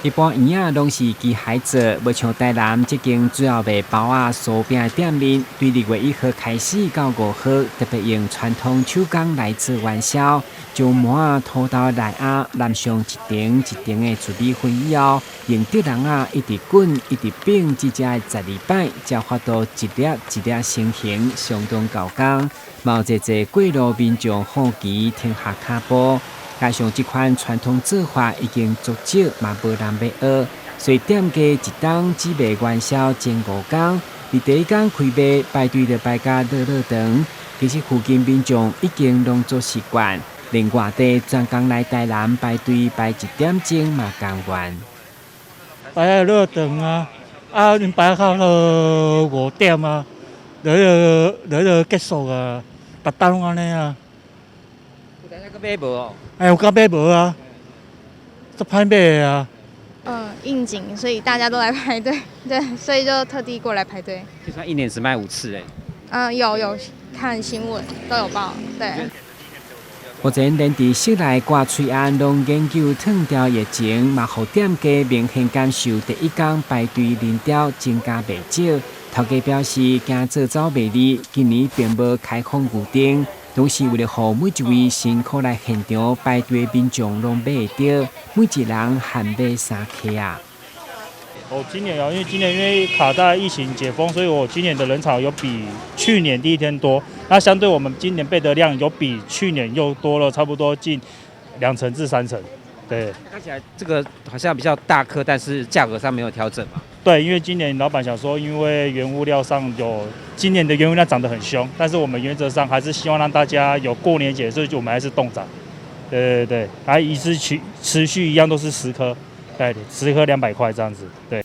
一般圓仔攏是機械做，無像台南這間主要賣包仔、酥餅的店面，對2月1號開始到5號，特別用傳統手工來做元宵，將糜仔土豆內仔淋上一層一層的糯米粉以後，用竹籠仔一直滾一直反，這才的12擺，才法度一粒一粒成型，相當猴工。嘛有濟濟過路民眾好奇停下跤步。加上這款傳統做法已經足少，嘛無人欲學，所以店家一冬只賣元宵前5工，佇第一工開賣排隊就排甲落落長。其實附近民眾已經攏做習慣，連外地專工來台南排隊排一點鐘嘛甘願。排啊落長啊，啊，𪜶排到5點啊，就結束啊，逐冬攏按呢啊。有當閣買無哦？哎，有敢買無啊？足歹買的啊。應景，所以大家都來排隊，對，所以就特地過來排隊。就算一年只賣5次，哎。嗯，有看新聞都有報，對。目前連佇室內掛喙絚攏研究褪掉疫情，嘛予店家明顯感受第一工排隊人潮增加袂少。頭家表示，驚做走袂利，今年並無開放預訂，攏是為了予每一位辛苦來現場排隊的民眾攏買會著，每一人限買三顆啊。哦，今年啊，因為今年因為卡在疫情解封，所以我今年的人潮有比去年第一天多。那相對我們今年備的量有比去年又多了差不多近2成至3成。對，看起來這個好像比較大顆，但是價格上沒有調整嘛。對，因為今年老闆想說，因為原物料上有今年的原物料漲得很兇，但是我們原則上還是希望讓大家有過年節，所以我們還是凍漲。對對對，還一直持續一樣都是10顆。對，10顆200塊這樣子。對。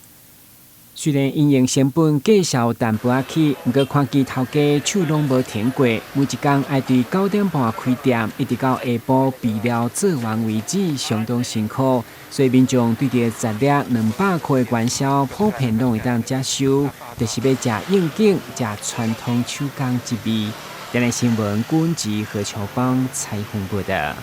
雖然營運成本繼續有淡薄仔起，毋過看見頭家手攏無停過，每一工愛對9點半開店，一直到下晡備料做完為止，相當辛苦。所以民眾對著10粒200塊的元宵，普遍攏會當接受，就是欲食應景、食傳統手工這味。電視新聞，軍吉何秋邦採訪報導。